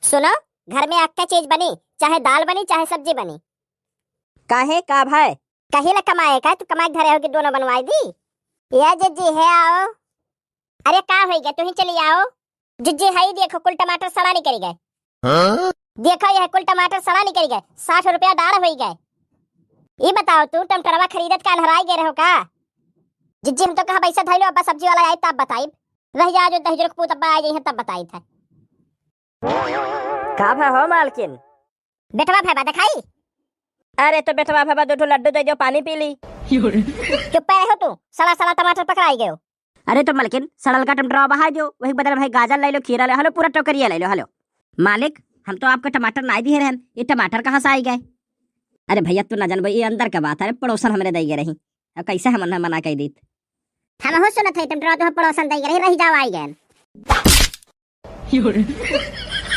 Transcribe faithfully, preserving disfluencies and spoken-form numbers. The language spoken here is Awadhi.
सुनो, घर में अक्के चीज बनी, चाहे दाल बनी, चाहे सब्जी बनी। काहे, का भय? कहीं ला कमाए का, तू कमाए के धरे हो कि दोनों बनवाई दी? ए जिज्जी, है आओ। अरे का होई गए, तू ही चली आओ। जिज्जी, हई देखो, कुल टमाटर सड़ा निकल गए। हाँ? देखो, यह कुल टमाटर सड़ा निकल गए, साठ रुपया डाढ़ होई गए। ई बताओ, तू टमाटरवा खरीदत का अन्हराई गए रहो का? जिज्जी, हम तो कहा पैसा धइलो, अब्बा सब्जी वाला आई तब बताइब। रह जा जो दहिजर के पूत अब्बा आ जाइए तब बताई था। का भा हो मालकिन? बेटवा भैबा देखाई। अरे तो बेटवा भैबा दो ठो लड्डू दे दो, पानी पी ली। चुप रहो तू, सड़ा सड़ा टमाटर पकड़ाई गयो। अरे तो मलकिन, सड़ल का टमाटर बहा दो, वही बदल भाई गाजर ले लो, खीरा ले, हलो पूरा टोकरिया ले लो, हलो। मालिक, हम तो आपका टमाटर नाई दिए रहन, ये टमाटर कहाँ से आई गए? अरे भैया, तू ना जानबो, ये अंदर का बात है, पड़ोसन हमरे दई गए रही, अब कैसे हम उन्हें मना कर दीत? हम हो सुनत है टमाटर तो पड़ोसन दई गए रही, रही जाओ आई गए।